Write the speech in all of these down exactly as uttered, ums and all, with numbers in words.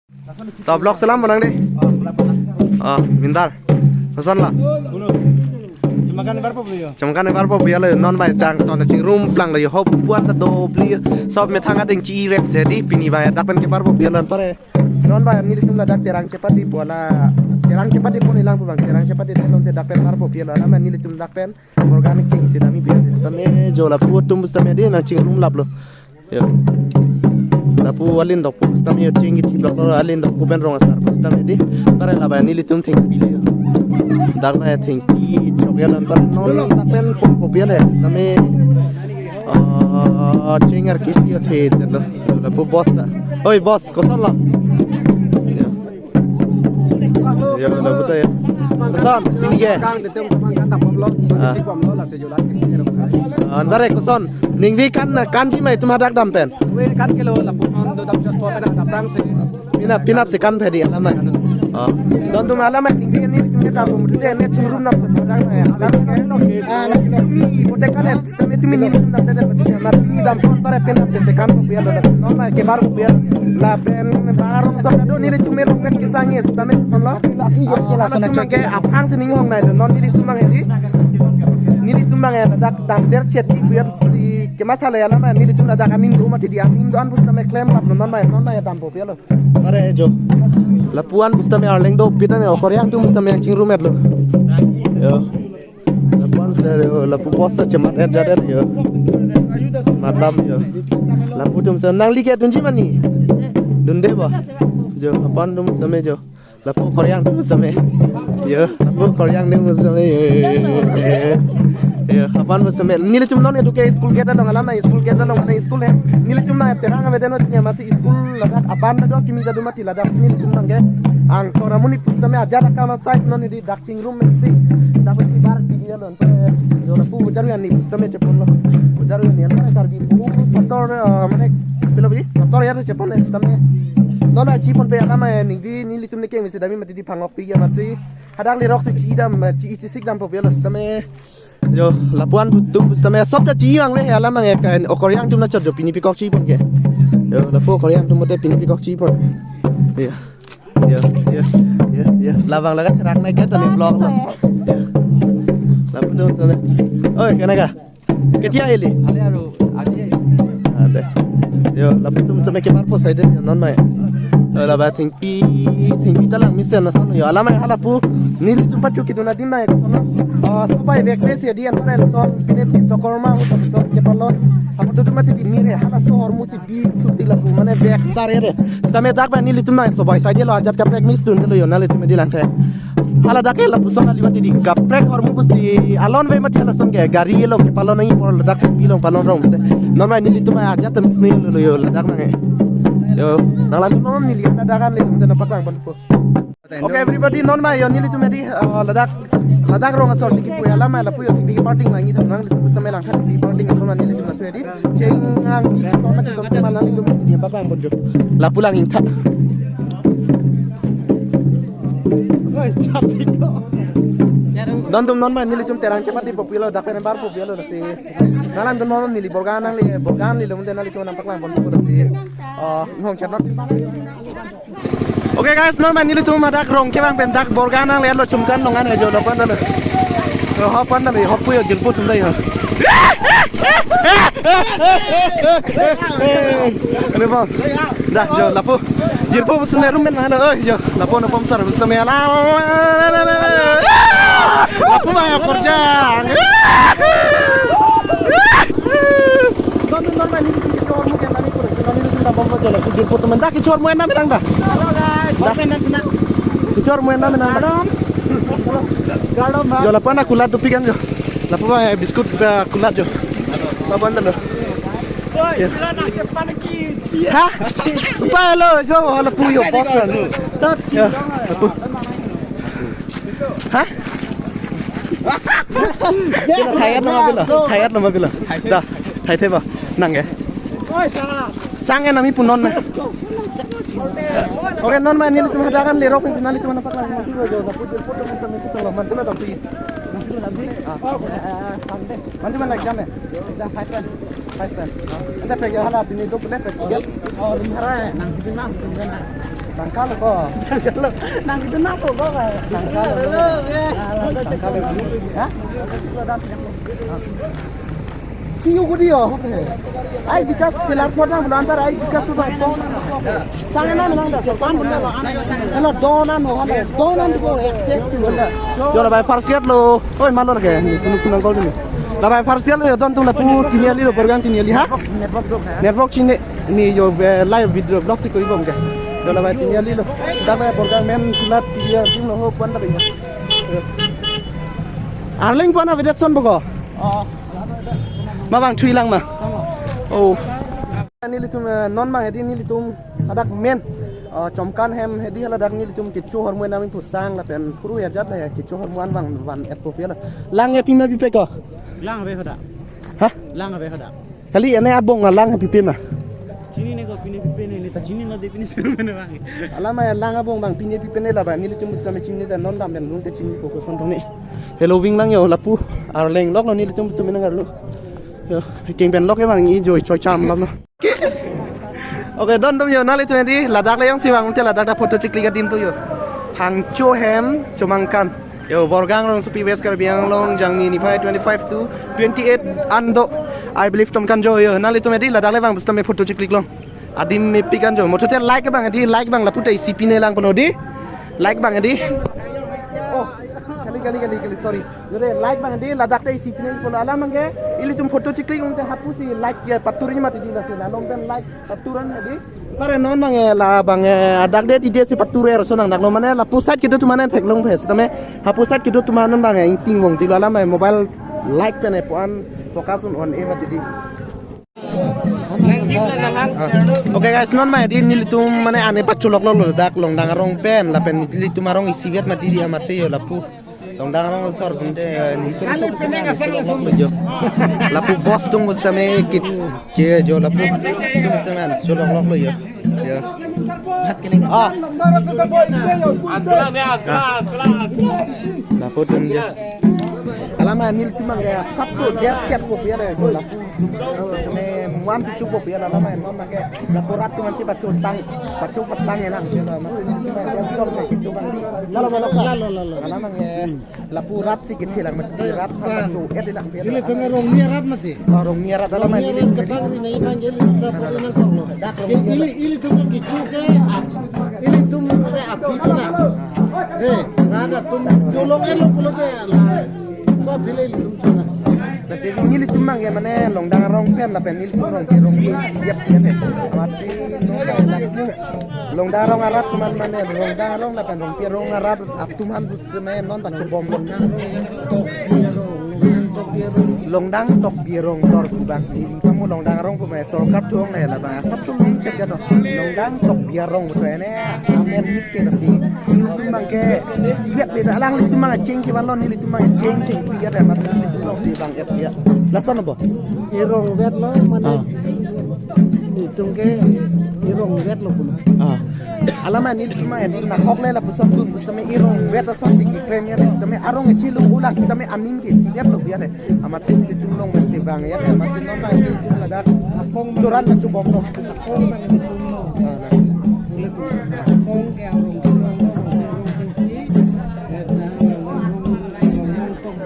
To vlog selam bonang dei. Oh, mintar. Kosonlo? Chemangkan barpo pu yo. Chemangkan barpo pu yo lo, non bai chang ton chingrum plang lo yo, hop puan ta do pli. Sob methang ateng chi rep se dei, pini bai dak pen kebarpo pu yo lo pare. Non bai nelitum ladak Terang Chepadi pu la, Terang Chepadi pu neli lang pu bang, Terang Chepadi non te dak pen barpo pu yo lo, alam nelitum dak pen Borga nangkeng si dami biar sitame jo lapu atum sitame dei nangchingrum laplo. Yo. Lapu alindok pu sitame yo ching kithip laplo, alindok pu pen rong asar pu sitame dei. Pare la bai nelitum thengpi le. Dak bai thengpi chok ya lan par non dak pen pon po biar le. Sitame, ah, ching ar kisi yo the lo. Lapu boss ta. Oi boss, kosonlo? Yo. Yo, lapu ta yo. Koson, pini ke? Kang de tem kang kan dam bom lo. Ah. Si bom lo la se jo la. Ah, andare koson. Ningve kan, kanji ma itum hadak dam pen? Ve kan ke lo lapu non do dam jot po pen dam rang se. Penap, penap se kan phe dei alam ma. Oh. Don tum alam ma ningve nelitum ke dam bom tu je ne chingrum na hadak ma alam ke. Ah, nelitum ni bote kan ne. Sitame tumi nelitum dam dam dam, mar tumi dam ton pare pen dam pen se kan pu ya lo, non ma kebarpo pu ya lo. Lapen barong son do nelitum me rong pen kesang ye sitame kosonlo. Iya, iya, lason atum ke aphan si ning hong nai lo, non nelitum mang dei. Nelitum mang ladak dam der chet pu ya si kematha le alam ma nelitum ladak aning do mati dei, aning do-an pu sitame klem laplo, non ma, non ma dampo pu ya lo. Pare jo. Lapu-an pu sitame arleng dopik an, okorjang atum pu sitame chingrum et lo. Yo. Lapu-an se yo, lapu boss ta chemat et jat et yo. Matam yo. Lapu atum se nangli ke dunji ma ne? Dunde ba? Jo, lapu-an atum sitame jo. Lapu okorjang atum sitame. Yo, lapu okorjang atum sitame. Yo, yo, yo. Yo, lapu-an pu sitame. Nelitum non edu ke school gate along alam ma school gate along ne school he. Nelitum ma Terang avedet non ne masi school ladak aban do kimi jadu mati ladak nelitum nang ke. Angkor amonit pu sitame ajat akam asai non dei dak chingrum si. Dak si bar di dia lon. Yo lapu ujar ya ne pu sitame cheponlo. Ujar ya ne antara Karbi pu sator, eh, mane pilo bi? Sator ya chepon sitame. Non achi pon pe alam ma ningve nelitum nangkeng si dami mati dei phangok pi ya mati. Hadak lerok si chi dam, chi chi sik dampo pu ya lo sitame. Yo, lapu-an atum sitame sob ta chi mang ve alam mang ke okorjang atum na chot jo pini pikok chi pon ke. Yo, lapu okorjang atum bote pini pikok chi pon. Yo. Yo, yo, yo, yo. Labang laga therak nai ke tani vlog lo. Yo. Lapu atum sitame. Oi, kenaka? Ketia ahili? Ale aru, aji. Ade. Yo, lapu atum sitame kebarpo sai dei, non ma. Yo, la ba thengpi, thengpi ta lang mesen lason. Yo, alam ma halapu. Nelitum pachu kidun adim ma koson. Oh, sobai vek ve si dei an pare lason. Pine pi sokorma, uta pi sok kepalon. Apo atum mati dei mire, halaso hormu si bi thuti lapu, mane vek sar re. Sitame dak ba nelitum ma sobai sai dei lo ajat kaprek mix dun dei lo yo nelitum dei lang the. Hala dak ke lapuson ali mati dei kaprek hormu pusi alon ve mati halason ke gari lo kepalon nangji apor ladak ke bilong palon rong te. Non ma nelitum ajat tem sini lo yo ladak nang ke. Yo, nanglang non neli ladak an le tum tena paklang pon po. Okay everybody, non ma yo nelitum dei, uh, ladak, ladak rong asor si kipu alam ma lapu yo bi parting ma ngi nangli tum sitame lang tha bi parting asor nelitum dei. Cheng ang ton ma cheton ma nelitum dei paklang pon jo. Lapu lang ingtha. Oi, chapik ko. Don tum non ma nelitum Terang Chepadi po pu ya lo, dak pen barpo pu ya lo si. Nanglang dun non neli Borga nangli, Borga nangli lo mun nelitum nang paklang pon pu si. Oh, ngong chat non. Okay guys, non ma nelitum hadak rong kevang pen dak Borga nangle lo chumkan longan ajo lo pon lo. Yo, hop pon lo, hop pu yo jirpo atum dei yo. Ano po? Dah, jo, lapu. Jirpo sitame rum pen ma lo, oi, jo. Lapu no pom sar sitame la. Lapu ma yo kerja. Don non ma nelitum kechor mu ke nami pura, nelitum ta bom lo jala, jirpo atum dak kechor mu enam menang dah. Hello guys, dah. Bom enam sina. Kechor mu enam menang dah. Hello. Hello, ma. Jo lapu-an akulat dopik an jo. Lapu ma, eh, biscuit, eh, kulat jo. Lapu-an ta lo. Oi, ya. Kila nak cepat ki. Ha? Sumpah lo, jo, lapu yo bosan. Ya, lapu. Ha? Kila thayat lo ma pilo? Thayat lo ma pilo? Dah, thai thai ba. Nang ke? Sang ke nami punon na. Okay, non ma nelitum hadak an lerok pensi nelitum nang paklang. Mantu man exam hai? Exam five pen. Five pen. Anta pek hala pini do pule practical. Oh, lim hara hai. Nang kitu nang kitu na. Tangkal ko. Tangkal. Nang itu nang ko ko, Pak. Tangkal. Halo, ya. Tangkal. Hah? Si yu ko di yo, oke. Ai bikas chelar ko na bulan tar ai bikas tu ba ko. Sangan na nang da so pan bulan. Halo, donan ho, halo. Donan ko access tu bulan. Yo, la bai first gate lo. Oi, malo lagi. Ni kunu kunu nang call ni. La bai first gate lo, yo don tum lapu tiniali lo, Borgang tiniali, ha? Network do, ha? Network sini. Ni yo, eh, live video vlog si kori bom ke. Yo la bai tiniali lo. Da bai Borgang men kulat dia tim lo ho puan da bai. Arleng puan a vedet son boko. Oh. Ma bang thui lang ma. Oh. Nelitum, eh, non bang hedi nelitum ladak men. Oh, Chomkan hem hedi ladak nelitum kecho hormu nami pusang lapen puru ya jat la ya kecho hormu an bang van et po pia la. Lang ya pima pipe ko. Lang ave hoda. Hah? Lang ave hoda. Kali ane abong alang pipe ma. Chinine ko pine pipe ne, ne ta chinine de pine seru mane bang. Alama alang abong bang pine pipe ne la bang, nelitum bus kami chinine ta non dam pen lung ke chinine ko koson tong ne. Hello wing lang yo lapu, Arleng lok lo nelitum bus kami nang arlo. Yo, king pen lok e bang i joy choi cham lam lo. Oke, don tum yo nelitum di ladak le yong si bang te ladak ta photo chiklik adim tu yo. Hangcho hem Chomangkan. Yo, Borgang Rongsopi West Karbi Anglong, jangmi niphai twenty-five to twenty-eight an do. I believe Chomangkan jo yo. Nelitum di ladak le bang bus tame photo chiklik long. Adim mepik an jo. Mo thote like bang di like bang lapu ta isi pine lang pulo di. Like bang di. Oh, kali kali kali kali sorry. Yo de like bang di ladak ta isi pine pulo alam bang ke. Ilitum photo chiklik long te hapu si like ya paturi mati di la si la long pen like. Paturan hedi. Pare non bang e la bang e adak det ide si pature ro sonang dak lo mane lapu side kedo tu mane theklong phes tame hapu side kedo tu mane bang e ingting wong ti lo alam e mobile like pen e puan focus un on e mati di. Ah. Oke guys, non bang e di nelitum mane ane pacholok lo lo dak Longdang arong pen lapen nelitum arong isivet mati di amat se yo lapu. Longdang arong sor bunte, eh, ning sor kali sor pene sor kasar sor langsung. Lapu bos tung bus tame kit ke jo lapu tung bus tame an, jo lok lok lo yo. Yo. Ah. Lapu tung jo. Alama nelitum bang ya sat so der chat ko biar ya lapu. Tame muan si chupo pia la lama non nang ke lapu rat tu man si pacho tang pacho patang ya lang si la man si ni ma ya chok ke chupo bang di. Lalo lalo lalo lalo. Lama nang ke lapu rat si ke thelang mati rat pacho et lang pia. Ilitum arong ni rat mati. Arong ni rat lama ni. Arong ni rat ketang ri nai nang ke ilitum ta pori nang kong lo. Dak arong ni rat. Ili ilitum ke kichu ke. Ilitum ke api chuna. Eh, rat atum cholong elo pulo de la. So phile ilitum chuna. Berarti nelitum bang ya mane Longdang arong pen lapen nelitum arong ke arong ke siap ya pen. Mati no lapu. Longdang arong arat tu man mane Longdang arong lapen arong ke arong arat atum an bus me non ta chobom Longdang arong. Tok arong, Longdang tok arong. Longdang tok arong sor kubang neli pamu Longdang arong pu me sorkar tuang le la bang asap tu lung chet ya to. Longdang tok arong tu ene amen mik ke nasi. Nelitum bang ke siap le alanglitum bang cheng ke ban lo nelitum bang cheng cheng pi ya mat nelitum lo si bang et ya. Lason bo. Arong vet lo mane. Ah. Itum ke arong vet lo pulo. Ah. Alama nelitum bang di nahok le lapuson dun bus tame arong vet ason si keklem ya le tame arong chilu ulang tame aning ke siap lo ya le. Amat si nelitum long vet si bang ya amat si non bang nelitum ladak akong churan na chobom lo. Akong bang nelitum lo. Ah, nah. Nelitum akong ke arong arong arong arong si. Ya, nah, arong arong arong arong arong.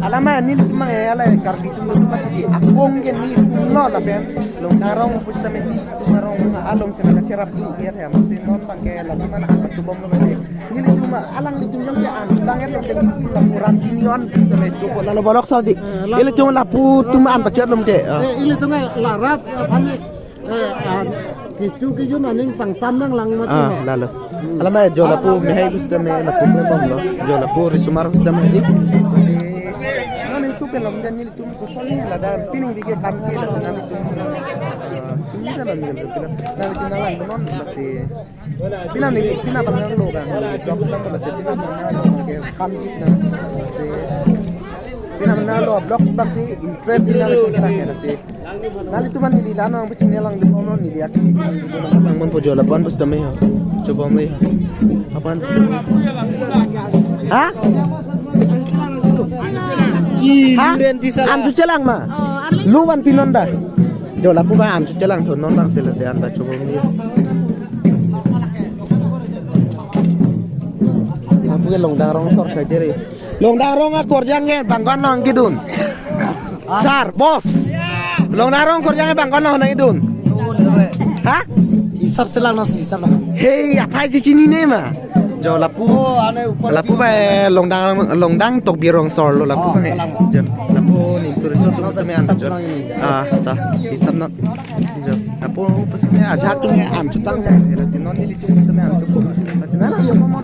Alama nelitum bang ya le Karbi atum lo tu mati akong ke nelitum lo lapen Longdang arong pusitame si tum arong along sena kacherap tu ya ya masi non bang ke la lima na apa chobom lo masi nelitum alanglitum jong si an lang ya lo ke nelitum lapu rat tinion sena chobo lalo borok sodi. Eh, lalo. Ilitum lapu tum an pachet lom ke. Ah. Eh, ilitum la rat apa ni? Eh, ah, kichu kichu na ning pangsam nang lang mati. Ah, no. Lalo. Alama jo lapu mehai pusitame lapu klem bom lo. Jo lapu risomar pusitame di. Non isu pen lom dan nelitum kusol ni la dan pining bige kam ke la sena nelitum. Ini kan nelitum. Nelitum nalang non masih. Pina ni pina bang lo bang. Jok sedang masih pina bang ke kam jit na. Pina bang lo vlog bang si interest na nelitum kena kena si. Nelitum an neli la nang pachini lang di kono neli aki neli nang. Nang man po jo lapu an pusitame ya. Chobom le ya. Lapu an. Ha? Ha? An chu chelang ma. Oh, Arleng. Lu van pinon da. Jo lapu ba an chelang thon non bang sila se an ba subong ni. Lapu ke Longdang Rong sor sai dere. Longdang Rong akorjang ke bang ko-an nangkedun? Sir, boss. Longdang Rong akorjang ke bang ko-an nangkedun? Ha? Hisap selang nasi, hisap lang. Hei, aphai ji chinine ma? Jo lapu. Oh, ane upar lapu di ba Longdang, Longdang Tokbi Rong sor lo lapu. Oh, ba. Kalang. Jo, lapu ni suri suri Nang tame an hisap jo. Lang ini. Ah, ta. Hisap non. Jo. Lapu pas ni ajak tu an chutang. Ira si non nelitum tame an chukup. Pas na na yo momon.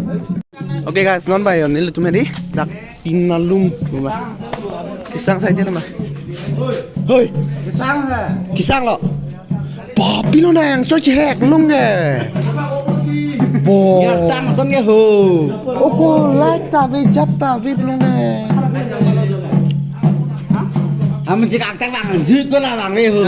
Okay guys, non ba yo nelitum di dak tin nalum. Kesang sai dere ma. Hoi. Kesang ha. Kesang lo. Papi lo nang choi chehek lung ke. Bo. Ya tang son ke ho. Oko light ta ve jat ta ve lung ne. Ham jik ak tang lang jik ko la lang ve ho.